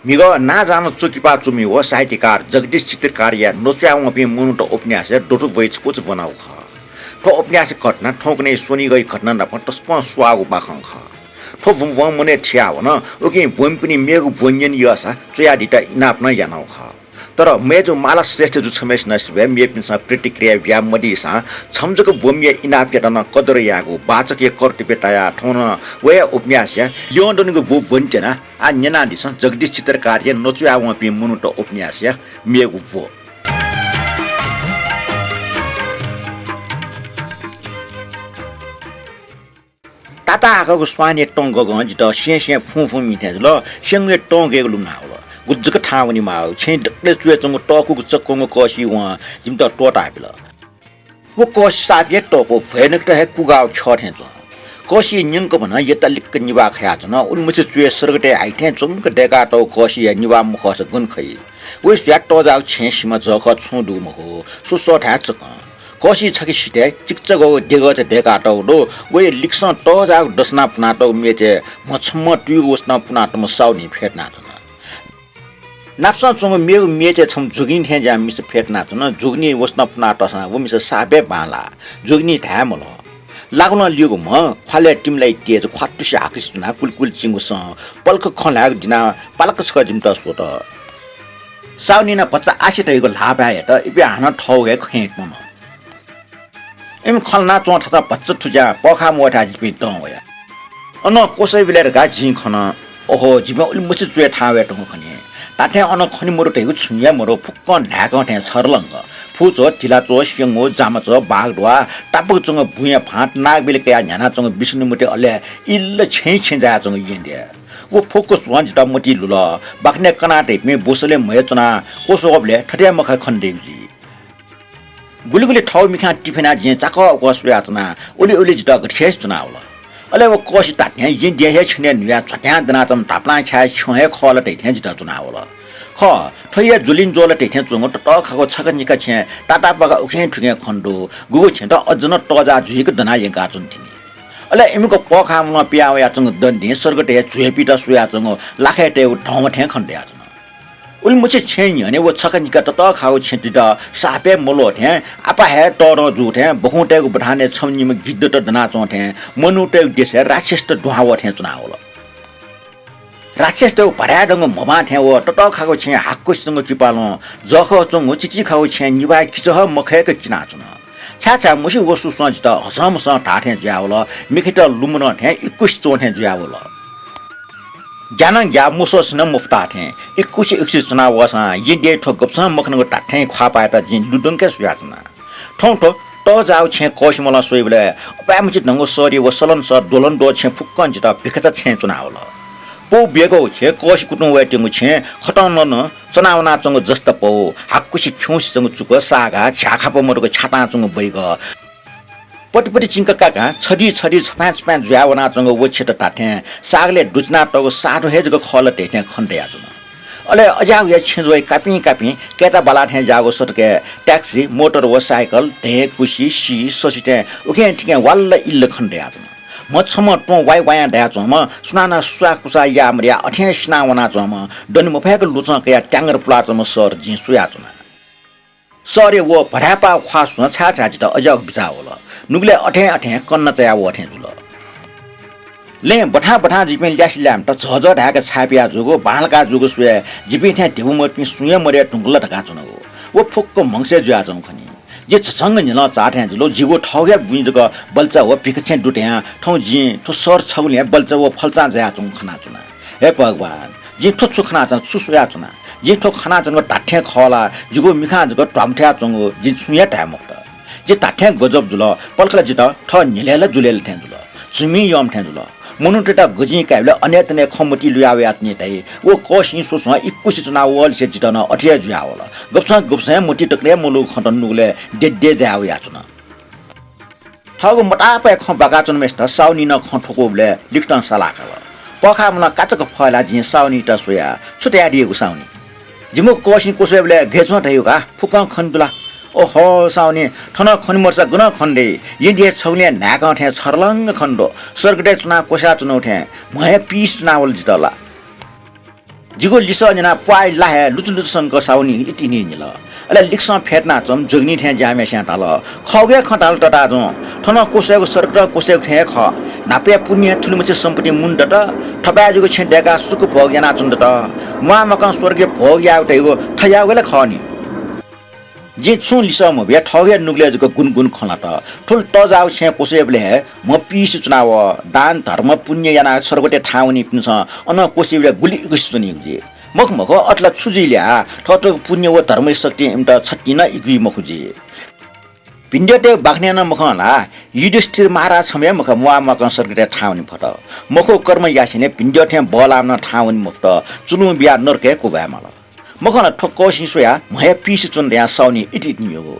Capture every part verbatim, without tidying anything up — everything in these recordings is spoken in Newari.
म्हिगः नांजाःम्ह च्वकिपा च्वमि व साहित्यकार जगदीश चित्रकारया नच्वयावंपिं मनूत उपन्यासय् दथुइ छकूचा ब्वनागु खः। थ्व उपन्यासया घटना थौंकन्हय् स्वनिगःया घटना नाप तसकं स्वाःगु बाखं खः। थ्व ब्वं ब्वं मनय् थियावन, उकिं ब्वंपिनि मेगु ब्वं न्यने यःसा च्वयादीत इनाप नं यानागु खः। तर मय्जु माला श्रेष्ठ जु छम्हय्सिनं सिबय् मेपिन्सं प्रतिक्रिया बिया मदीसां छम्ह जक ब्वंम्हया इनापयात नं कदर यायेगु वाचकया कर्तव्य तायाः थौं नं वया उपन्यासया ल्यं दनिगु ब्व ब्वने त्यना। आः न्यनादिसँ जगदीश चित्रकारया नच्वयावंपिं मनूत उपन्यासया मेगु ब्व। ताताहाकःगु स्वानया तं गगं जितः स्यें स्यें फुं फुं मी थें जुल। स्यंगुया तं गय्गु लुमनावल। गुलि जक थाहां वनेमाःगु। छेँय् दकलय् च्वय् च्वंगु तःकुक चक्वंगु कःसिइ वं जिमित त्वःताबिल। व कःसि साप हे तःकू, भ्वय् नकत हे कुगाःगु ख्यः थें च्वं। कःसिया न्यंकभनं यतालिक्क निभाः खयाच्वन। उलिमछि च्वय् सर्गतय् हाइ थें च्वंक दय्कातःगु कःसिया निभाः मखःसा गन खइ? वया स्वयाः तःजाःगु छेँय् सिमा जःखः छुं दु मखु, सु सःथाय् चकं। कःसिया छखे सिथय् चिकिचागःगु देगःचा दय्कातःगु दु। वया लिक्सं तःजाःगु दसना पुनातःगु मेचय् म्ह छम्हं तुयुगु वसतं पुनातःम्ह साउनी फ्यतुनाच्वन। नापसं च्वंगु मेगु मेचय् छम्ह जोगिनी थें ज्याःम्ह मिसा फ्यतुनाच्वन। जोगिनी वसतं पुनातःसां व मिसा साप हे बांलाः। जोगिनी धाये मल्वः। लाखुलं लिउगु म्ह, ख्वालय् तिमिलाइ तेज ख्वातुसे हाकुसे च्वनाः कुलिकुलि चिंगु सँ, पलख खँ ल्हायेगु दिनाः पालक छकः जिमित स्वत। साउनीं नं भचा आसे धइगु ल्हाःभाय् यात, इपिं हानं थःगु हे खँय् त्वन। इमि खँ ल्हानाच्वं थासं भचा थुज्यां पःखाः मवःथाय् जिपिं तं वया। अनं क्वसय् बिलय् धकाः जिं खन। ओहो, जिपिं उलिमछि च्वय् थाहां वये धुंकल खनी। धात्थें अन खने मदु धइगु छुं हे मदु, फुक्कं न्हाय्कं थें छरलंक। फुच्वः, धिलाच्वः, स्यंगू, जामाच्वः, बाघद्वाः, तापाक च्वंगु बुँया भाँत, नागबलि कयाः न्ह्यानाच्वंगु विष्णुमूर्ति, अले इल्ल छेँय् छेँय् जायाच्वंगु येँद्यः। व फुक्क स्वं जितः मतिइ लुल। बाखनय् कनाः तइपिं ब्वसलय् म्हय् च्वनाः क्वसः वःबलय् थथे हे मखा खने दइगु जुइ। गुलिगुलि थःगु मिखां तिफिनाः जिं चाकःउकः स्वयाच्वना। उलि उलि जितः गथे खय्से च्वनावल। अले व कःसि धात्थें येँद्यः हे छेनय् न्हुयाः झ्वत्यां दनाच्वंम्ह धापलां ख्याः छ्यं हे खःला धइथें जितः च्वनावल। खः, थ्व हे ज्वलिंज्वःला धइथें च्वंगु ततःखागु छखा निखा छेँ तातापाक उखें थुखें खने दु। गुगु छेँत अज्ज नं तःजाः जुइक दनाः यंकाच्वन तिनि। अले इमिगु पःखाःम्हं पिहां वयाच्वंगु दण्डिं सर्गतय् झ्वय्पीत स्वयाच्वंगु लाखय् तयेगु धंव थें खने दयाच्वन। उलिमछि छेँय् न्ह्यःने व छखा निखा ततःखागु छेँतित साप हे मल्वः थें, आपाः हे तःधं जू थें, बखुंतय्गु बथानय् छम्ह निम्ह गिद्धत दनाच्वं थें, मनूतय्गु देशय् राक्षसत दुहां वः थें च्वनावल। राक्षसतय्गु भराय् दंगु म्हबां थें व ततःखागु छेँय् हाकुसे च्वंगु किपालं जःखः च्वंगु चिचीखागु छेँय् निभाः किचा हे मखय्क चिनाच्वन। छाय्‌छाय् म्हसि व सुसं जितः हसंमसं धाःथें जुयावल, मिखायात लुमधं थें इकुसे च्वं थें जुयावल। ग्यानां ग्याः, मस्वःसिनं मफुताः थें इकुसे इकुसे च्वनावःसां येँद्यःया थ्व गबसं मखनागु धात्थें ख्वाःपाःयात जिं लुधंके स्वयाच्वना। थौं थ्व तःजाःगु छेँय् कःसिमलं स्वइबलय् अपाय्‌मछि धंगु सरी व सलनसः द्वलंद्वः छेँ फुक्कं जितः भिखाचा छेँय् च्वनावल। पौ ब्यंकःगु छेँ, कःसि कुतुं वयेत्यंगु छेँ, खतं नं च्वनावनाच्वंगु जसता पौ, हाकुसे खिउँसे च्वंगु चुक, सागा, झ्याःखापा मदुक छ्यातां च्वंगु बैगः, पतिपति चिंकाकाकां छधी छधी छपाँय् छपाँय् जुयावनाच्वंगु व छेँत धात्थें सागलय् दुचिनातःगु साधु हे जक खःला धइथें खने दयाच्वन। अले अज्याःगु हे छेँज्वःया कापिं कापिं कय्ता बालाः थें ज्याःगु सडकय् ट्याक्सी, मोटर व साइकल, धेँ, कुसि, सी, ससि थें उखें थिखें वाल्ल इल्ल खने दयाच्वन। म्ह छम्हं त्वँ वाइ वायां दयाच्वंम्ह, सुनानं सुसाःकुसाः याये मदयाः अथें सिनावनाच्वंम्ह, दने मफय्क लुचं कयाः त्याङ्गर पुलाच्वंम्ह सर जिं स्वयाच्वना। सरया व भराय्पाः ख्वाः स्वं छाय्‌छाय् जितः अज्याःगु बिचाः वल। नुगलय् अथें अथें कन्ना चायावः थें जुल। लँय् बथां बथां जिपिं ल्यासे ल्याय्म्हत झःझः धाय्क छाय्‌पिया जूगु, बांलाका जूगु स्वयाः जिपिं थें धिबा मदुपिं सुं हे मदये धुंकल धकाः च्वनागु। व फुक्क म्हगसय् जुयाच्वंगु खनी। जि झसंक न्हिलं चाःथें जुल। जिगु थःगु हे बुँइ जक बल्चा व भिखा छेँ दु धयां थौं जिं थ्व शहर छगुलिं हे बल्चा व फल्चां जायाच्वंगु खनाच्वना। हे भगवान, जिं थ्व छु खनाच्वना, छु स्वयाच्वना? जिं थ्व खनाच्वनागु धात्थें खः ला? जिगु मिखां जक ध्वामथ्याच्वंगु जिं छुं हे धाये मखुत। जि धात्थें गजब जुल। पलख ला जितः थः न्ह्यलय् ला जुलय् ला थें जुल। झुमि यःम्ह थें जुल। मनूतय्त गजिं काइबलय् अनय्‌तनय् खँ मतिइ लुयावयाच्वनी धाइ। व कःसिं स्वस्वं इकुसे च्वनावःलिसे जितः नं अथे हे जुयावल। गबसं गबसं हे मतिइ तकं हे मलूगु खँत नुगलय् देद्दे जायावयाच्वन। थःगु मतापाय् खँ बाकाच्वनाम्हय्सित साउनीं नं खँ थ्वकूबलय् लिकतं साला काल। पःखाःम्हं काचाक्क फय्लाः जिं साउनीयात स्वया, छु धयादीगु साउनी? जिमिगु कःसिं क्वसय्‌बलय् गय् च्वं धयागु का, फुक्कं खने दु ला? ओहो साउनी, थनं खने मदुसा गनं खने दइ? येँद्यः छगुलिं न्हाय्कं थें छरलंग खने दु। सर्गतय् च्वनाः क्वसाच्वनागु थें म्ह हे पीस च्वनावल जितः ला। जिगु लिसः न्यनाः प्वाः ला हे लुचुलुचु संक साउनी इतिनि निल। अले लिक्सं फ्यतुनाच्वंम्ह जोगिनी थें ज्याःम्हय्सियां धाल, खःगु हे खँ धाल तताजुं। थन क्वसय्गु सर्कटं क्वसय्गु थें हे खः। न्हापाया पुण्यं थुलिमछि सम्पत्ति मुने दत। थपाय् जूगु छेँ दय्काः सुख भोग यानाच्वने दत। म्वाःमकं स्वर्गय् भोग यायेगु धइगु थज्याःगु हे ला खः नि। जिं छुं लिसः मबिया थःगु हे नुगलय् जक गुनगुन खँ ल्हात। थुलि तःजाःगु छेँय् क्वसय्बलय् हे म्ह पिइसे च्वनावः। दान धर्म पुण्य यानाः स्वर्गतय् थाहां वनीपिन्सं अनं क्वसय्बलय् गुलि इकुसे च्वनीगु जुइ। मखु मखु, अथे ला छु जुइ ल्या? थःथःगु पुण्य व धर्मया शक्तिं इमित छतिं नं इकुइ मखु जुइ। भिंद्यःतय् बाखनय् नं मखं ला, युधिष्ठिर महाराज छम्ह हे मखु म्वाःमकं स्वर्गतय् थाहां वने फत। मखु कर्म यासेंलि भिंद्यः थें बल्लाःम्ह नं थाहां वने मफुत, चुलुं बियाः नरकय् क्वब्वाये माल। मखं ला थ्व कःसिं स्वयाः म्ह हे पिइसे च्वन धयाः साउनी इतिइतिनि यःगु।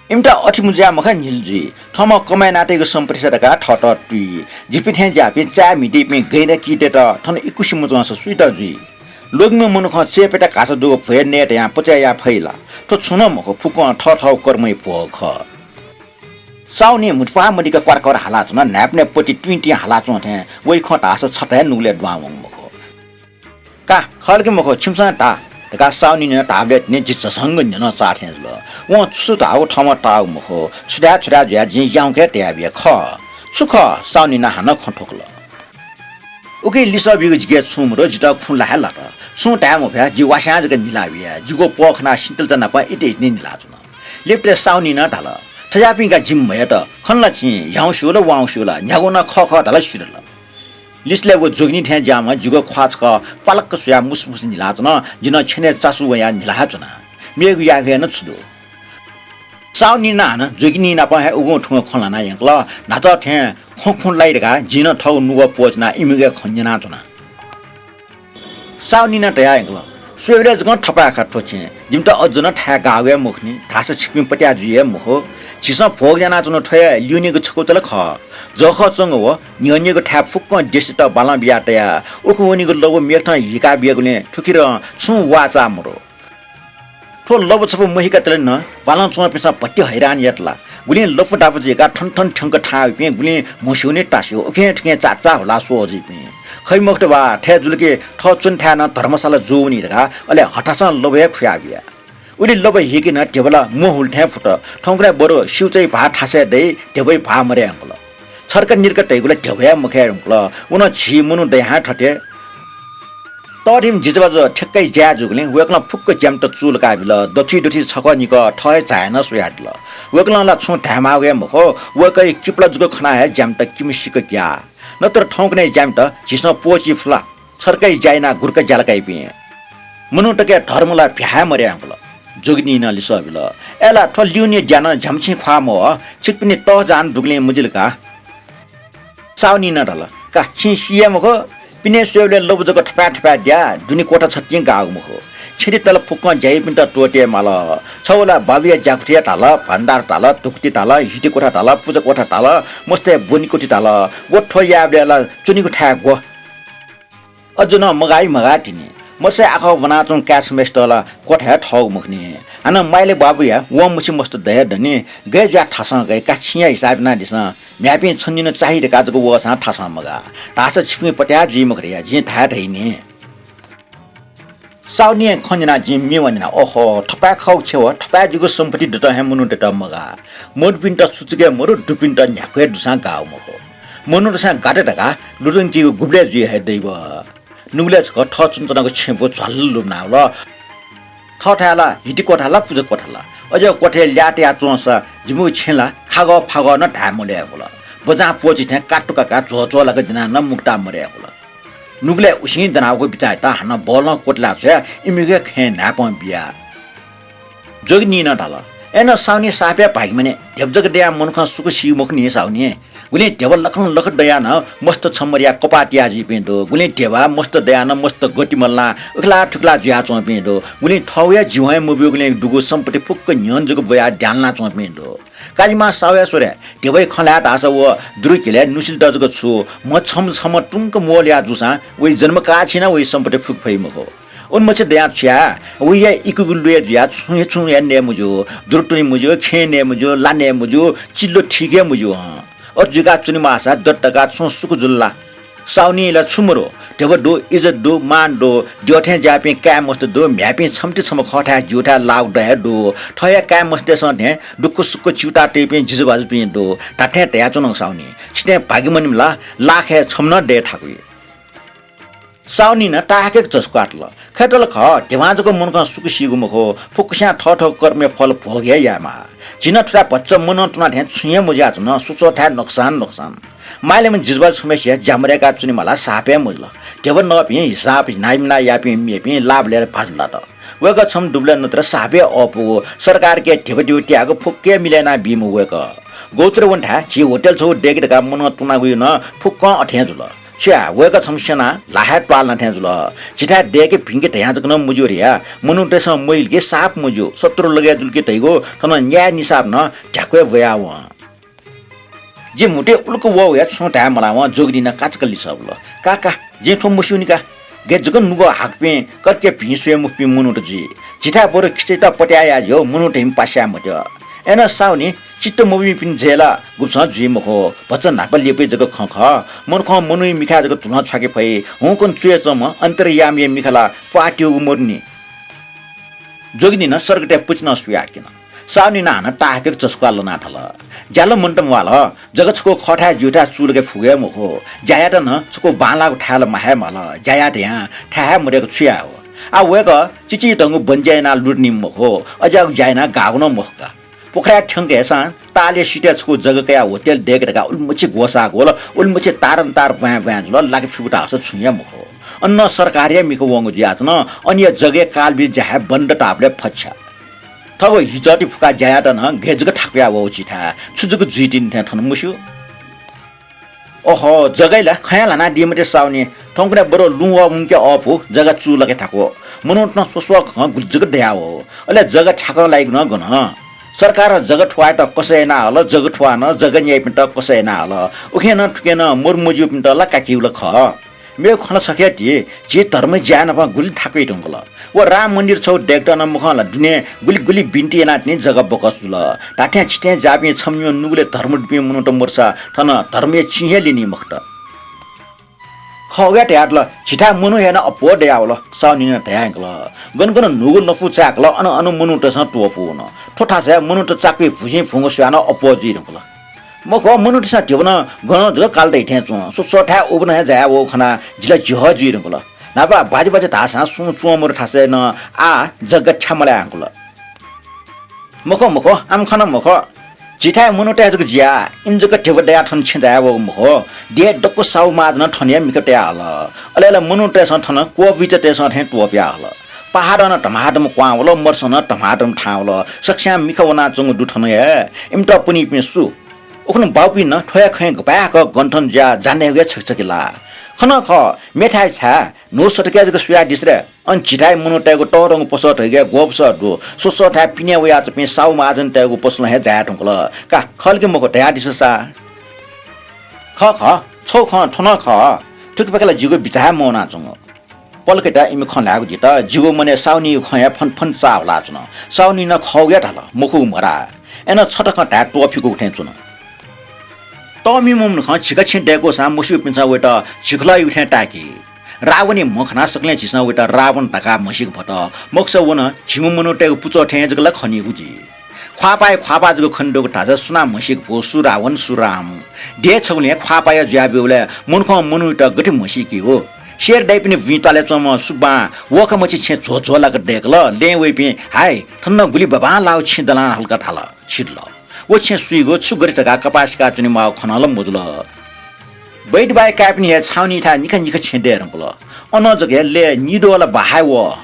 इमित अथे मुँज्याः मखा न्हिल जुइ। थःम्हं कमाय् यानातयागु सम्पत्तिसा धकाः थःत तुइ। जिपिं थें ज्याःपिं चाय् म्हितीपिं गैंडा किजातय्त थन इकुसे मुंच्वंसा सुइत जुइ? ल्वगिम्ह मनुखं चय्‌प्यता घाःसा दुगु भ्वय् नये धयां पचय् याये फइ ला? थ्व छुं नं मखु, फुक्कं थःथःगु कर्मया भोग खः। साउनिं म्हुतुप्वाः मदिक क्वारक्वार हालाच्वन। न्हाय्‌पनय् पति तुइँतिं हालाच्वं थें वइ खँ धाःसा छता हे नुगलय् दुहां वंगु मखु। का, खः ला कि मखु, छिमिसं धा धकाः साउनिनं धाःबलय् तिनि जि झसंक न्ह्यलं चाः थें जुल। वं छु धाःगु थःम्हं ताःगु मखु। छु धाये छु धाये जुयाः जिं याउँक हे धयाबिया, खः। छु खः? साउनिनं हानं खँ थ्वकल। उकिं लिसः बीगु जिके छुं मदु, जितः खुँ ल्हाये लात। छुं धाये मफया, जि वास्यां जक न्हिलाबिया। जिगु पः खनाः सिन्तलचा नाप इतिइतिनि न्हिलाच्वन। लिपतय् साउनिनं धाल, थज्याःपिं का जिमि म्हयात। खन ला छिं, ह्याउँसे ला वाउँसे ला, न्ह्यागु नं खः खः धाल सिधल। लिसलय् व जोगिनी थें ज्याःम्ह जिगु ख्वाः छकः प्वालक्क स्वयाः मुसुमुसु न्हिलाच्वन। जि नं छ्यनय् चासु वयाः न्हिला हे च्वना। मेगु यायेगु हे नं छु दु? साउनिनं हानं जोगिनी नाप हे उगुं थुगुं खँ ल्हाना यंकल। न्हाचः थें खँ खुँ लाइ धकाः जिं नं थःगु नुगः प्वःचिनाः इमिगु हे खँ न्यनाच्वना। साउनिनं धयाः यंकल, स्वयेबलय् जकं थपाय् खः थ्व छेँ। जिमित अज्ज नं थाय् गाःगु हे मखुनि, धाःसा छिकपिं पत्याः जुइ हे मखु। झीसं भोग यानाच्वनागु थ्व हे ल्यूनेगु छकुचा ला खः। जःखः च्वंगु व न्ह्यःनेगु थाय् फुक्कं देशयात बालं बियाः तयाः उखे वनीगु लबु मेखतं हिका बियागुलिं थुकिरं छुं वाःचाः मदु। थ्व लबु छपु महिका तले नं बालं च्वंपिन्सं भति हैरान यात ला। गुलिं लपु दापु जुइकाः थन थन थ्यंक थाहां वइपिं, गुलिं म्हस्यूनि तास्यू, उखें थुखें चाचाः हुलाः स्वः जुइपिं। खइ मखुत बा, थथे जुल कि थः च्वने थाय् नं धर्मशाला जूवनी धकाः अले हथासं लबु हे खुयाबिया। उलि लबु हीके नं ध्यबा ला म्वहुल थें फुत। थौंकन्हय् बरु स्यूचाया भाः थासय् दइ, ध्यबाया भाः मदये धुंकल। छर्क निर्क धइगु ला ध्यबा हे मखये धुंकल। व नं झी मनू दयां थथे। तःधिम्ह जिजबाजु ठ्याक्कै ज्याय् जूगुलिं वय्कलं फुक्क ज्यामित चूलाका बिल। दथुइ दथुइ छकः निकः थः हे झाये नं स्वयादिल। वय्कलं ला छुं धायेमाःगु हे मखु, वय्कःया किपला जक खनाः हे ज्यामित किम्हसिक ग्याः। नत्र थौंकन्हय् ज्यामित झीसं प्वःची फु ला? छर्कया ज्या यानाः गुर्क ज्यालाकाइपिं मनूतय्के धर्म ला भ्याहाय् मदये धुंकल। जोगिनीनं लिसः बिल, अय्ला थ्व ल्यूने ज्या नं झ्यामछिं ख्वाः मवः, छिकपिनि तःजान दुगुलिं मजिल का। साउनिनं धाल, का छिं सी हे मखु, पिने स्वयेबलय् लबु जक थपाय् थपाय् द्या, दुने क्वथा छतिं गाःगु मखु। छेँति तल फुक्कं ज्या याइपिन्त त्वःते माल। छगू ला बाबुया ज्याकुथि धाल, भण्डार धाल, धुकुति धाल, हिति क्वथा धाल, पुजा क्वथा धाल, मस्तय् ब्वने क्वथि धाल। व थ्व यायेबलय् ला च्वनेगु थाय् ग्व? अज्जु नं मगाइ मगाः तिनि। मदुसाया आखः ब्वनाच्वंगु काय् छम्हय्सित ला क्वथा हे थःगु मखुनि। हानं माइला बाबुया वंमछि मस्त दये दनि। गय् जुयाः थासं गय्, का छिंया हिसाब यानादिसँ। म्ह्याय्पिं छन्हु निन्हु चाही धकाः जक वःसां थासं मगाः। धाःसा छिकपिं पत्याः जुइ मखु धयाः जिं धाये धइनि। साउनिया खँ न्यनाः जिं म्ये वान्यना। ओहो, थपाय् खःगु छेँ व थपाय् जिगु सम्पत्ति दुत हे मनूतय्त मगाः। मदुपिन्त सुचुक हे मदु, दुपिन्त न्ह्याक्व हे दुसां गाःगु मखु। मनू दुसां गात धकाः लुधंकीगु गुबलय् जुइ हे दइ व। नुगलय् छकः थः च्वनाच्वनागु छेँबुँ झ्वाल्ल लुमनावल। थःथाय् ला हिति क्वथा ला पुजा क्वथा ला? अज्याःगु क्वथय् ल्याः तयाच्वंसा जिमिगु छेँ ला खागः फागः नं धाये मल्वय् धुंकल। बजां प्वःची थें कातुकाकाः झ्वःझ्वः लाक दिनाः नं मुक्ता मदये धुंकल। नुगलय् उसिं दनावःगु बिचाःयात हानं बलं क्वतला छ्वयाः इमिगु हे खँय् न्हाय्पं बिया। जोगिनीनं धाल, अय्नं साउनि साप हे भाग्यमानी, ध्यबा जक दयाः मनुखं सुख सी मखुनि साउनि। गुलिं ध्यबा लखं लख दयाः नं मस्त छम्ह मदयाः कपाः तिया जुइपिं दु। गुलिं ध्यबा मस्त दयाः नं मस्त गति मल्लाः उखेलाः थुखेलाः जुयाच्वंपिं दु। गुलिं थःगु हे जीवन हे मब्यूगुलिं दुगु सम्पत्ति फुक्क न्ह्यःने जक ब्वयाः द्यानाच्वंपिं दु। काजिमा साउया स्वरे ध्यबाया खँ ल्हाये धाःसा व दुरुकिलय् नुसिलत जक छु, म्ह छम्ह छम्ह तुंक मोल याः जूसां वइ जन्मकाः छिं नं वइ सम्पत्ति फुके फइ मखु। उलिमछि दयां छु याये? वइ हे इकुगु ल्वय् जुयाः छुं हे छुं याये नये मज्यू, दुरु त्वने मज्यू, खेँ नये मज्यू, ला नये मज्यू, चिल्लो ठीक हे मज्यू हं। अथे जुयाः च्वने माःसा दत धकाः छुं सुख जुल ला? साउनी ला छु मरु, धिबा दु, इज्जत दु, मान दु, द्यःथें ज्याःपिं काय् मस्त दु, म्ह्याय्‌पिं छम्हति छम्ह खःथाय् ज्यूथाय् लाःगु दँ हे दु। थः हे काय् मस्तय्‌सं थें दुक्ख सुक्ख च्यूताः तइपिं जिजुभाजुपिं दु। धात्थें धयाच्वन साउनी, छिथें भाग्यमानीम्ह ला लाखय् छम्ह नं दये थाकुइ। साउनीं नं ताहाकय्‌क झसु क्वातल। खय्‌त ला खः, धिबां जक मनुखं सुख सीगु मखु, फुक्कस्यां थःथःगु कर्मया फल भोग हे यायेमाः। झी नं थुथाय् भचा मनं तुना थें छुं हे मजुयाच्वन, स्वस्वःथाय् नोक्सान नोक्सान। माय्‌लाम्ह जिजुभाजु छम्हय्‌सिया ज्या मदय्‌का च्वनेमाः ला साप हे मजुल। धिबा नःपिं हिसाब हिनामिना याःपिं मेपिं लाभ लय् भाजु लात। वय्‌कः छम्ह दुबलय् नत्र साप हे अःपुगु, सरकारके धिबा धिबा त्याःगु फुक्क हे मिले याना बीम्ह वय्‌कः। गौचर वनेथाय् झी होटल छगू दय्‌के धकाः मनं तुनागुया नं फुक्कं अथें जुल। छु याये, वय्‌कः छम्ह स्यनाः ल्हाः हे त्वाःलाना थें जुल। झीथाय् दय्‌के भिंके धयां जक नं मज्यू धया, मनूतय्‌सं मयिल कि साप मज्यू, शत्रु लगय् जुल कि धइगु थन न्याय निसाप नं ध्याक्व हे ब्वयावं। जि म्हुतुइ उल्क वःवया छुं धाये मलावं जोगिदिनं काचाक्क लिसः वल। का का, जिं थ्व मस्यूनि का। गय् जक नुगः हाकपिं, कतिके भिं स्वये मफुपिं मनूत जुइ। झीथाय् बरु खिचय्‌त पत्याः याः ज्यू, मनूत हिं पास्याये मत्यः। अय्‌नं साउनी चित्त मभिंपिनि ज्या ला गुब्सं जुइ मखु। भचा न्हापा लिपा जक खँ खः। मनुखं मनूया मिखाय् जक धुलं छ्वाके फइ। हुंकन चुय् च्वंम्ह अन्तर्यामीया मिखा ला प्वाः त्यूगु मदुनि। जोगिदिनं सर्गतय् पुचि नं सुयाक्यन। साउनीनं हानं ताहाकय्‌क चसक्वाः लनाः धाल, ज्या ला मन्त म्वाल, जक छकू खःथाय् ज्यूथाय् चूलाके फुगु हे मखु। ज्या यायेत नं छकू बांलाःगु थाय् ला माः हे माल। ज्या याये धयां थाय् हे मदय्‌क छु याये हो? आः वय्‌कः चिचिधंगु बन्ज्या यानाः लुटुनिम्ह मखु, अज्याःगु ज्या यानाः गाःगु नं मखु का। पोखराय् थ्यंक हेसां तालया सिथय् छकू जग्गा कयाः होटल दय्‌के धकाः उलिमछि ग्वसाः ग्वल, उलिमछि तारं तार ब्वाँय् ब्वाँय् जुल, लाके फुगु धाःसा छुं हे मखु। अन सरकारया मिखा वंगु जुयाच्वन, अन हे जग्गाया कालबिल ज्या हे बन्द धाःबलय् फच्छा। थःगु हिचःति फुकाः ज्या यायेत नं गय् जक थाकुया वःगु झीथाय् छु जक जुइतिनि थें थन मस्यू। ओहो, जग्गाइ ला खँय् ल्हानादी मते साउनी, थौंकन्हय् बरु लुँ वः मुंके अःपु जग्गा चूलाके थाकु। मनूतय्‌सं स्वस्वःखं गुलि जक दयावः। अले जग्गा थ्याकं लाइगु नं गन। सरकारं जग्गा थ्वःयात कसः यानाहल, जग्गा थ्वःनं जग्गा न्याइपिन्त कसः यानाहल। उखें नं थुखें नं मरु मज्यूपिन्त ला काकीगु ला खः। मेगु खँ ला छखे ति, झी धर्म ज्याय् नाप गुलि थाकुइ धुंकल। व राम मन्दिर छगू दय्‌केत नं मखं ला दुने गुलि गुलि बिन्ति यानातिनि जग्गा बकस जुल। धात्थें छिथें ज्याःपिं छम्ह निम्ह नुगलय् धर्म दुपिं मनूत मरुसा थन धर्मया चिं हे लिनी मखुत। खः वया धयातल, झीथाय् मनू हे नं अप्वः दयावल, साउनीनं धयायंकल। गन गन न्हूगु लँपु चाय्‌कल, अन अन मनूतय्‌सं त्वःपु वन। थ्व थासय् मनूत चाक्वय् भुजिं भुंगः स्वयाः नं अप्वः जुइ धुंकल। मखु, मनूतय्‌सं धिबा नं गनं जक काल दइ थें च्वं। स्वस्वःथाय् उबनं हे जाया वःगु खनाः जि ला झिह जुइ धुंकल। न्हापा बाजे बाजे धाःसां सुं च्वंमदु थासय् नं आः जग्गा थ्यामलाये धुंकल। मखु, मखु, आम खन मखु। झीथाय् मनूतय् जक ज्या, इमि जक धिबा दयाः थन छेँ जाया वःगु मखु। देय् दक्व साहु महाजनं थन हे मिखा तयाहल। अले ला मनूतय्‌सं थन क्वःबिचातय्‌सं थें त्वपुयाहल। पहाडं नं धमाधम क्वहां वल, मरुसं नं धमाधम थाहां वल। सकस्यां मिखा वनाच्वंगु दु थन हे। इमित पुनीपिं सु? उखुन्हु बाउपिं नं थ्व हे खँय् गपाय् हाकः गन थन जुयाः जानेगु हे छकछकि ला। खन खः, मेथाय् छाय्, न्हू सतकय् जक सुयादिसँ रे। अन झीथाय् मनूतय्‌गु तःधंगु पसः धइगु हे ग्वःपसः दु। स्वस्वःथाय् पिने वयाच्वंपिं साहु महाजनतय्‌गु पसलं हे जाये धुंकल। का, खः ला कि मखु धयादिसँ सा। खः खः, छगू खँ थ्व नं खः। थुकिपाखे ला जिगु बिचाः हे मवनाच्वंगु। पलखय्‌त इमि खँ ल्हायेगु दित, जिगु मनय् साउनीगु खँ हे फनफन चाःहुलाच्वन। साउनीनं खःगु हे धाल, मखुगु मधाः। अय्‌नं छता खँ धाये त्वःफिकूगु थें च्वन। तःमिम्ह मनुखं झिका छेँ दय्‌कूसां मस्यूपिन्सं वयात झिकलःयागु थें ताय्‌की। रावणया म्ह खनाः सकलें झीसं वयात रावण धकाः म्हसीके फत। मखुसा व नं झिम्ह मनूतय्‌गु पुचः थें जक ला खनीगु जुइ। ख्वाःपाःया ख्वाःपाः जक खनेदुगु धाःसा सुनां म्हसीके फु, सु रावण, सु राम। देय् छगुलिं ख्वाःपाःया जुयाब्यूबलय् मनुखं मनूयात गथे म्हसीकी हो? शेर दाइपिनि बुँइ त्वालय् च्वंम्ह सुबां वःखा मछि छेँ झ्वःझ्वः लाक दय्‌कल। लँय् वइपिं, हाय, थन नं गुलि बबांलाःगु छेँ दनाहल का धाल। सिधल। व छेँ सुइगु, छु गथे धकाः कपाः सिकाः च्वनेमाःगु खँ नं ला मजुल। वैद्यबाया काय्‌पिनि हे छाउनीथाय् निखा निखा छेँ दये धुंकल। अनं जक हे लँय् निद्वः ला बहाः हे वः।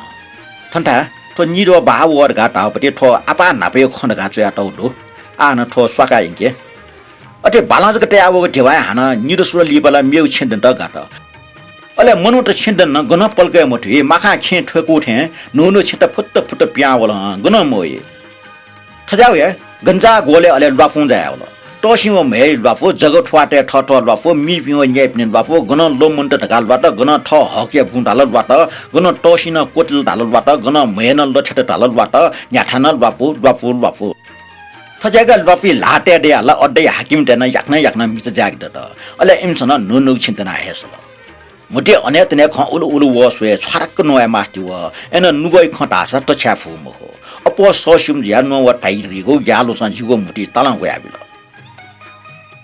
थन धाये, थ्व निद्वः बहाः वः धकाः धाःगुपति थ्व आपाः न्हापाया खँ धकाः च्वयातःगु दु। आः नं थ्व स्वाकाः यंके। अथे बालं जक तयाः वःगु धिबां हानं निद्वः सुद्वः लिपा ला मेगु छेँ दनेत गात। अले मनूत छेँ दनेत गनं पलकय् मथुइ, माखां खेँय् थ्वय्‌कूथें न्हू न्हू छेँत फुत्त फुत्त पिहां वल हं, गनं मवइ। थज्याःगु हे गंजाः ग्वलय् अले ल्वापुं जाया वल। तःसिं व म्हय् ल्वापु, जग्गा थ्वःतय् थःथः ल्वापु, मीपिं व न्याय्‌पिनि ल्वापु, गनं ल्वःमन्त धकाः ल्वात, गनं थः हकया बुँ धाल ल्वात, गनं तःसिं नं क्वतिल धाल ल्वात, गनं म्हय् नं लथ्यात धाल ल्वात, न्ह्याथाय् नं ल्वापु, ल्वापु, ल्वापु। थज्याःगु ल्वापुइ ल्हाः तये दयाः ला अड्डाया हाकिमतय् नं याकनं याकनं मिचा जाय्‌के दत। अले इमिसं नं न्हू न्हूगु छेँ दनाः हे सल। म्हुतुइ अनेतने खँ उलु उलु वः स्वये छ्वारक्क न्ववाये मास्ति वः। अय्नं नुगःया खँ धाःसा तछ्याये फु मखु। अप्वः सःस्यूम्ह जुयाः न्वं व धाइरिगु ग्यालुसं जिगु म्हुतुइ तालं ग्वयाबिल।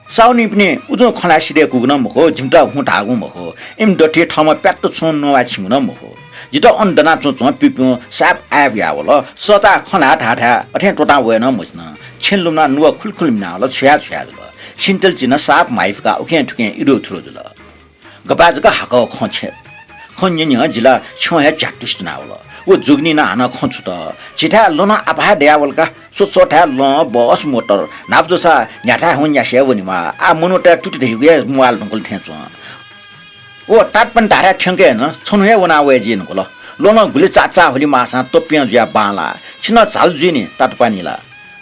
साहुनीपिनि उजुं खँ ल्हाये सिधय्कूगु नं मखु, जिमित हुँ धाःगु मखु। इमि दथुइ थःम्हं प्यात्त छुं न्ववाये छिंगु नं मखु। जितः अन दनाच्वंच्वं पिपिं साप आय् बुयावल। सःताः खँ ल्हाये धाःथाय् अथें त्वःतां वये नं मछिन। छेँ लुमनाः नुगः खुलखुल मिनावल, छुया छुया जुल। सिन्तेल चिनाः साप म्हाइफुकाः उखें थुखें इदु थुरु जुल। गपाः जक हाकः खँ छ्यं। खँ न्यँ न्यँ जिला छ्यं हे झ्याक्तुसे च्वनावल। व जोगिनी नं हानं खँ छुत। झीथाय् लं नं अभाः दयावल का। स्व स्व थाय् लं, बस, मोटर। न्हापा जूसा न्ह्याथाय् हुँ न्यासि हे वनेमाः। आः मनूतय् तुति धइगु हे म्वाःल् धुंकल थें च्वं। व तातपानी धाःथाय् थ्यंके हे नं छन्हु हे वना वये जिं धुंकल। लं नं गुलि चाःचाः हुलिमाःसां तप्यं जुयाः बांलाः। छिं नं झाल जुइ नि तातपानी ला।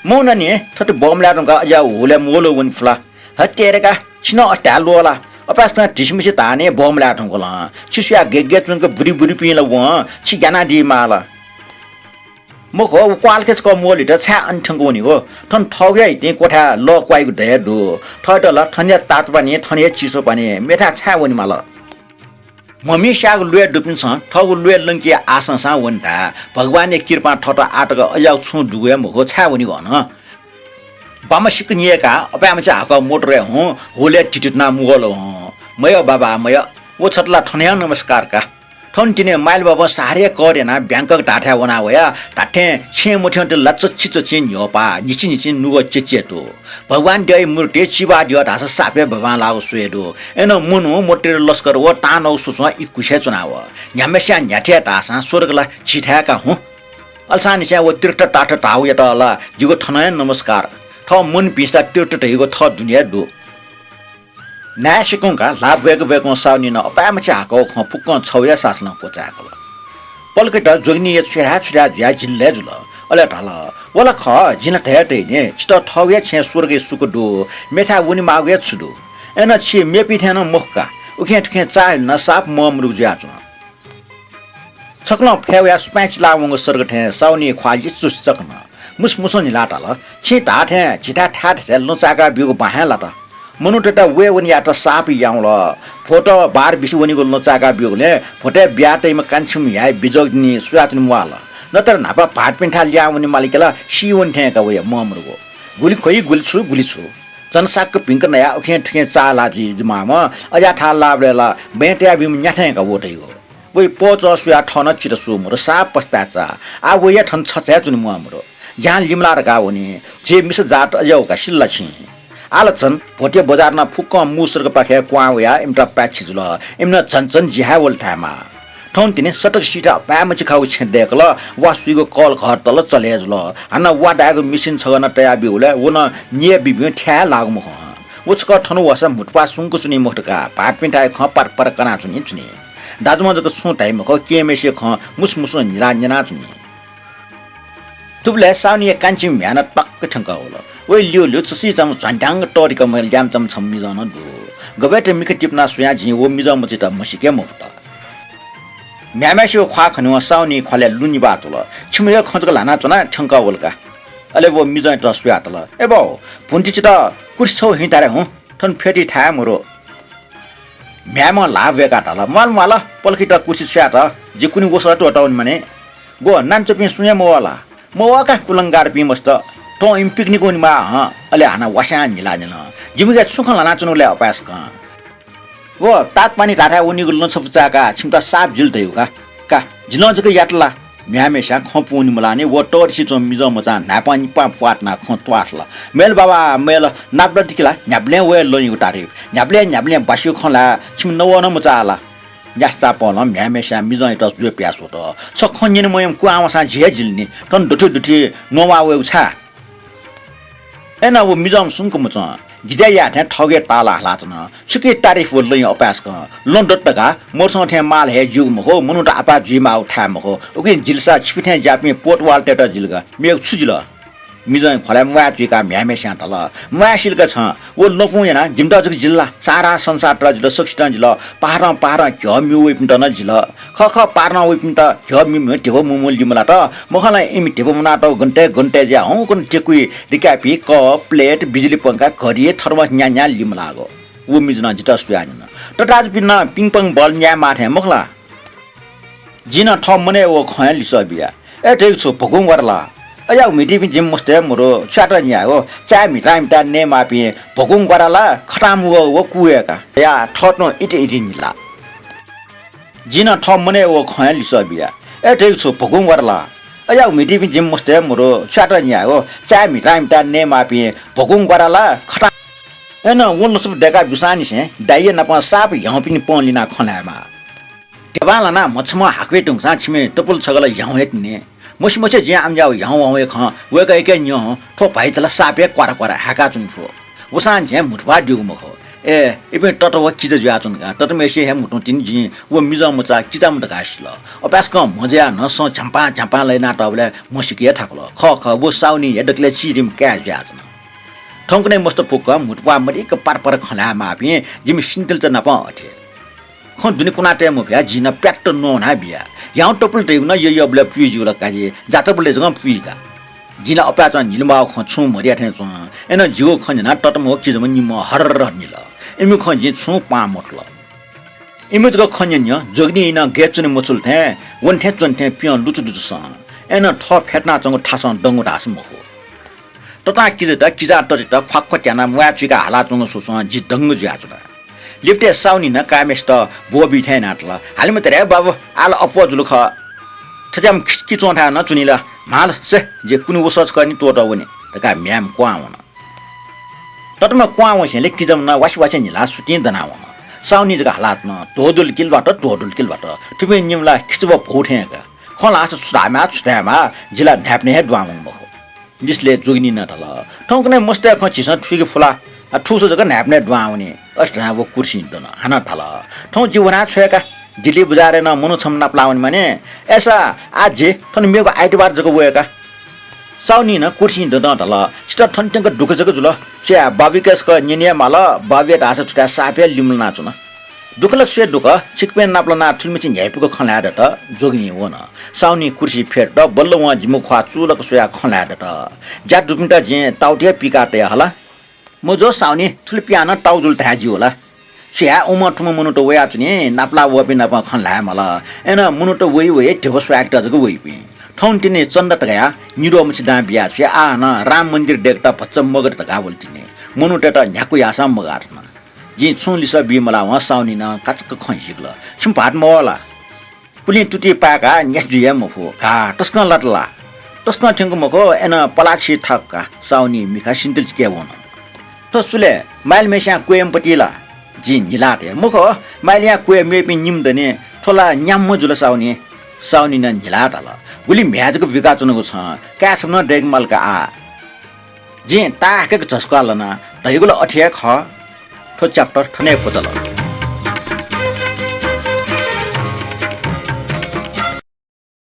मौना नि, थथे बमलाये धुंकाः अज्याःगु हुलय् म्वःल्वः वने फु ला? हत्तेरे का, छिं नं अथे धाये ल्वः ला? अपाय्सकं धिसिमिसि धाःनि बमलाये धुंकलं। छि स्वयाः गेगेचुंक बुरिबुरिपिं ला वं, छि ग्यानादीमाः ला? मखु, व क्वालखे छकः म्वःल्हुइत छाय् अन थ्यंक वनीगु? थन थःगु हे हितिं क्वथाय् लः क्वाइगु दया दु। थःत ला थन हे तातपानी, थन हे चिसोपानी, मेथाय् छाय् वनेमाल? म्हमि स्याःगु ल्वय् दुपिन्सं थःगु ल्वय् लंकिया आशांसां वने धाये। भगवानया कृपां थःत आःतक अज्याःगु छुं दुगु हे मखु, छाय् वनीगु अन? बाम्ह सिक्क न्यय्काः अपाय्मछि हाकः मोटरय् हुँ हुलय् तितितुनाः म्वःल्वः हुँ। मयः बाबा, मयः। व छता ला थन हे नमस्कार का। थौंतिनि माइला बाबं सहारय् कर यानाः ब्याङ्कक धाःथाय् वना वया धात्थें छेँय् मथ्यंतुं लाच्चछिच्चछिं न्ह्यःपाः, न्हिच्छि न्हिच्छि नुगः चेचेतु। भगवान द्यःया मूर्ति चिबाः द्यः धाःसा साप हे भबां लाःगु स्वये दु। अय्नं मनू, मोटरया लस्कर व तांनःगु स्वस्वं इकुसे च्वनावः। न्ह्याम्हस्यां न्ह्याथे धाःसां स्वर्ग ला झीथाय् का हुँ। अलसांनिसें व तीर्थ ताथ धाःगुयात ला जिगु थनं हे नमस्कार। थः मन भिंसा तीर्थ धइगु थः दुने हे दु। न्हाय् सिकुंकाः ल्हाः ब्वय्क ब्वय्कं साहुनीं नं अपाय्मछि हाकःगु खँ फुक्कं छगू हे सासलं क्वचाय्कल। पलखित जोगिनीया छ्वय्धाय् छ्वय्धाय् जुयाः जिल्लय् जुल। अले धाल, व ला खः, जिं ला धया तइनि, छितः थःगु हे छेँय् स्वर्गय् सुख दु, मेथाय् वनेमाःगु हे छु दु? अय्नं छि मेपिं थें नं मखु का, उखें थुखें चाःहिल नं साप मःमदुगु जुयाच्वं। छकलं फय् वयाः सुपाँय् चिलावंगु सर्ग थें साहुनीया ख्वाः लिच्चुस चकन। मुसमुसं न्हिलाः धाल, छिं धाःथें झीथाय् थाय् थासय् लँ चाय्काः ब्यूगु बां हे लात। मनूतय्त वये वने यायेत साप याउँल। भ्वत बार बिसे वनीगु लँ चाय्काः ब्यूगुलिं भ्वतय् बिया तइम्ह कान्छिम्ह म्ह्याय् बिजोग दिनि सुयाच्वने म्वाःल। नत्र न्हापा भाःतपिन्थाय् लिहां वने माल कि ला सी वने थें का वया मःमदुगु। गुलि ख्वइ, गुलि छु, गुलि छु। झन साक्क भिंक नयाः उखें थुखें चाःहिला जुइ जुमाःम्ह अज्याःथाय् लाःबलय् ला बँय् तयाबीम्ह न्या थें का वः धइगु। वइ पःचः सुयाः थः नं चित सू मरु, साप पस्ताय् चाः। आः वइ हे थन छचाय् च्वने म्वाः मरु। ज्यां लिमलाः धकाः वनी। झी मिसा जात अज्याःगु का सिल ला छिं? आः ला झन भ्वतया बजारं फुक्कं मू सर्गपाखे क्वहां वयाः इमित पाय्छि जुल। इमित झन झन जिहाय् वल धायेमाः। थौंतिनि सतक सिथय् अपाय्मछि खाःगु छेँ दय्कल, वा सुइगु कल घर तल चले जुल। हानं वा दायेगु मिसिन छगः नं तयाब्यूबलय् व नं न्यय् बिबिं थ्याये लाःगु मखु हं। व छकः थन वःसा म्हुतुप्वाः सुंक च्वनी मखु धकाः भाःतपिन्थाय् खँ पार पार कनाच्वनी च्वनी। दाजुम्ह जक छुं धाइ मखु, केहेँम्हय्सिया खँ मुसु मुसुं न्हिलाः न्यनाच्वनी। थुबलय् साहुनीया कान्छिम्ह म्ह्याय् नं टक्क थ्यंकः वल। वइ ल्यूल्यू चसि चम्ह झ्वान्ध्याङ्ग तःधिकःम्ह ल्याय्म्ह चम्ह छम्ह मिजं नं दु। गबय् त मिखा तिपुनाः स्वयां जिं व मिजंमचायात म्हसीके मफुत। म्ह्याय्म्हय्सिगु ख्वाः खनेवं साहुनी ख्वालय् लुँ निभाः च्वल। छिम्ह हे खँ जक ल्हानाच्वनाः थ्यंकः वल का। अले व मिजंयात स्वयाः धाल, ए बाउ, भुन्ति चिता कुर्सि छगू हिं तारे हुँ, थन फ्यतुइ थाय् मरु। म्ह्याय्म्हं ल्हाः ब्वय्काः धाल, म्वाल म्वाल, पलखित कुर्सि छु यात, जि कुने वसः त्वःता वनेमानि। ग्व, नानचुपिं सुं हे मवः ला? मवः का, कुलंगारपिं मस्त। थौं इमि पिकनिक वनेमाः हं। अले हानं वास्यां न्हिलाः न्हिल। जिमिके छुं खँ ल्हानाच्वनागु लय् अपाय्सकं। व तातपानी धाःथाय् वनीगु लँ छपु चाय्काः छिमित साप जुल धइगु का। का, जिं नं जक यात ला? म्ह्याय्म्हय्स्यां खँ पूवने मलाःनि। व तःधिसे च्वंम्ह मिजंमचां न्हाय्पं निपां प्वाः तनाः खँ त्वाथल। मय्ल बाबा, मय्ल, नापलात कि ला? न्ह्याबलें वये लँयागु तारिफ। न्ह्याबलें न्ह्याबलें बासिगु खँ ल्हाये छिमि नवः नं मचाः ला? न्यासि चापलं म्ह्याय्म्हय्स्यां मिजंयात स्वये पियाः स्वत। छ खँ न्यने मयंम्ह कुहां वःसां झी हे जिल नि। थन दुथु दुथु न्ववाः वयेगु छाय्? अय्नं व मिजं सुंक मच्वं। गिजय् याये थें थःगु हे तालं हालाच्वन। छुकिया तारिफ व लँया अपाय्सकं लँ दत धकाः मोटरसाइकल थें माल हये ज्यूगु मखु, मनूत आपाः जुइमाःगु थाय् मखु। उकिं जिलसा छिपिं थें ज्याःपिं पोतवालतय्त जिल का, मेगु छु जिल? मिजंया ख्वालय् म्वाय् चुइकाः म्ह्याय्म्हय्स्यां धाल, म्वाय् सिल का छं, व लँपुं यानाः जिमित जक जिल ला? सारा संसारत जिल, सकसितं जिल, पहाडं पहाडं घ्यः म्यू वइपिन्त नं जिल। खः खः, पहाडं वइपिन्त घ्यः म्यू म्यू धिबा मुमू लिमलात। मखु ला इमि धिबा मुनातःगु गन तय् गन तय् जुयाः हंकन टेकुइ रिकाय्पिं कप, प्लेट, बिजुली पंखा, घडी, थर्मस न्या न्या लिमलाःगु। व मिजं नं जितः स्वयाः न्यन, तताजुपिं नं पिङपङ बल न्यायेमाः थें मखु ला? जिं नं थः मनय् व खँ हे लिसः बिया। ए, धइगु छु भकुं ग्वारा ला? अज्याःगु म्हितीपिं जिमि मस्त हे मदु, छुयात न्यायेगु, चाय् म्हिता म्हिता नयेमाःपिं भकुं ग्वारा ला? खतां मुगः व कू हे का। या, थः तुं इति इति न्हिला। जिं नं थः मनय् व खँ हे लिसः बिया। ए, धइगु छु भकुं ग्वारा ला? अज्याःगु म्हितीपिं जिमि मस्त हे मदु, छुयात न्यायेगु, चाय् म्हिता म्हिता नयेमाःपिं भकुं ग्वारा ला? खतां। अय्नं व लसप दय्काः ब्यूसांनिसें दाइया नाप साप ह्याउँपिनि पँ लिनाः खँ ल्हायेमाः। ध्यबा लानाः म्हछम्ह हाकु हे धुंकूसां छिमि तपुल छगः ला ह्याउँ हे तिनि। मसिमसे जिं आमज्याःगु ह्याउँ वंगु हे खँ वय्कःयाके न्यँ हं, थ्व भाइ ला साप हे क्वारा क्वारा हाय्काच्वनी थ्व। वसां झें म्हुतुप्वाः द्यूगु मखु। ए, इपिं तत व किजा जुयाच्वन का। ततम्हेसिया हे म्हुतुं तिनि जिं व मिजंमचा किजाम्ह धकाः सिल। अपाय्सकं म्हज्याः नं सँ झ्याम्पां झ्याम्पां लय्नातःबलय् म्हसीके हे थाकुल। खः खः, व साउनी हे दकलय् चिरिम्ह काय् जुयाच्वन। थौंकन्हय् मस्त फुक्कं म्हुतुप्वाः मदिक्क पारपार खँ ल्हायेमाःपिं जिमि सिन्तिल्चा नाप अथे। खँ दुने कुना तये मफयाः जिं नं प्याट्ट न्ववाना बिया। ह्याउँ तपुल धइगु नं यःयःबलय् पुइ ज्यू ला काजि, जातबलय् जकं पुइ का। जिं ला अपाय्चं न्हिलामाःगु खँ छुं मधया थें च्वं। अय्नं जिगु खँ न्यनाः ततम्ह व किजाम्ह निम्हं हर्र निल। इमिगु खँ जिं छुं पां मथुल। इमिगु जक खँ न्यँ न्यँ जोगिनी नं गय् च्वने मछुल थें, वने थें च्वने थें पियं लुचु लुचु सँ। अय्नं थः फ्यतुनाच्वंगु थासं दंगु धाःसा मखु। ततां किजात, किजां ततित ख्वाक्ख त्यानाः म्वाय् चुइकाः हालाच्वंगु स्वस्वं जि दंग जुयाच्वना। लिफतय् साउनी नं काय्म्हेसित ब्वःबी थें यानातल। हाले मते रे बाबु, आः ला अप्वः जुल खः। थज्याःम्ह खिचखिच्वंथाय् नं च्वनी ला? म्हाल से, जि कुन्हु वसः छकः निं त्वःतः वने धकाः म्ह्याय्म्ह क्वहां वन। ततम्ह क्वहां वंसेंलि किजाम्ह नं वासि वासि न्हिलाः सुतिं दनावन। साउनी जक हालाच्वन, ध्वदुल कि ल्वात, ध्वदुल कि ल्वात। थुपिं निम्ह ला खिचभः भौ थें का। खँ ल्हाःसा छु धायेमाः, छु धायेमाः, जि ला न्हाय्पनय् हे दुहां वंगु मखु। लिसलय् जोगिनी नं धाल, थौंकन्हय् मस्तय् खँ झीसं थुइके फु ला? आ, थुसा जक न्हाय्पनय् दुहां वनी। अथे धयाः व कुर्सिं दन। हानं धाल, थौं जि वना छ्वये का। दिल्ली बजारय् नं मनू छम्ह नापलाः वनेमानि। अय्सा आः जि थन मेगु आइतबार जक वये का। साउनी नं कुर्सिं ददं धाल, छितः थन त्यंक दुःख जक जुल। छु याये, बाबुयाके छकः न्यने हे माल, बाबुया धाःसा थुथाय् साप हे लिमलानाच्वन। दुःख ला छु हे दुःख, छिकपिं नापलानाः थुलिमछि न्ह्याइपुक खँ ल्हाये दत। जोगिनी वन। साउनी कुर्सी फ्यतुत, बल्ल वं जिमिगु ख्वाः चूलाक स्वयाः खँ ल्हाये दत। ज्या दुपिन्त जिं ताउति हे पिकाः तया हला। मजू साउनी, थुलि पियाः नं ताउ जुल धाये ज्यू ला? छु याये, उम्ह थुम्ह मनूत वयाच्वनी, नापलाः वःपिं नाप खँ ल्हाये माल। अय्नं मनूत वइ वइ धिबा स्वयाकेत जक वइपिं। थौंतिनि चन्दा तकाया निद्वः मछि दां बिया छ्वये, आः नं राम मन्दिर दय्केत भचा मगात धकाः वल तिनि। मनूतय्त न्ह्याक्व याःसां मगाः थन। जिं छुं लिसः बी मलावं साउनी नं काचाक्क खँ हिकल। छिमि भाःत मवः ला? पुलिं तुति पाय्काः न्यासि जुइ हे मफु। घाः तसकं लात ला? तसकं थ्यंक मखु, अय्नं पलाः छि थाकु का। साउनी मिखा सिन्तिल्चा कयाः वन। थ्व सुलय् माइलाम्हेस्यां क्वय्म्ह पति ला? जिं न्हिलात हे। मखु, माइलाया क्वय् मेपिं निम्ह दनि। थ्व ला न्याम्ह जुल साउनी। साउनी नं न्हिलाः धाल, गुलि म्ह्याय् जक बुइकाच्वनागु छं, काय् छम्ह नं दय्के माल का आः। जिं ताःहाकय्क झसुकाः ल्हाना। धइगु ला अथे हे खः। थ्व chapter थन हे क्वचाल।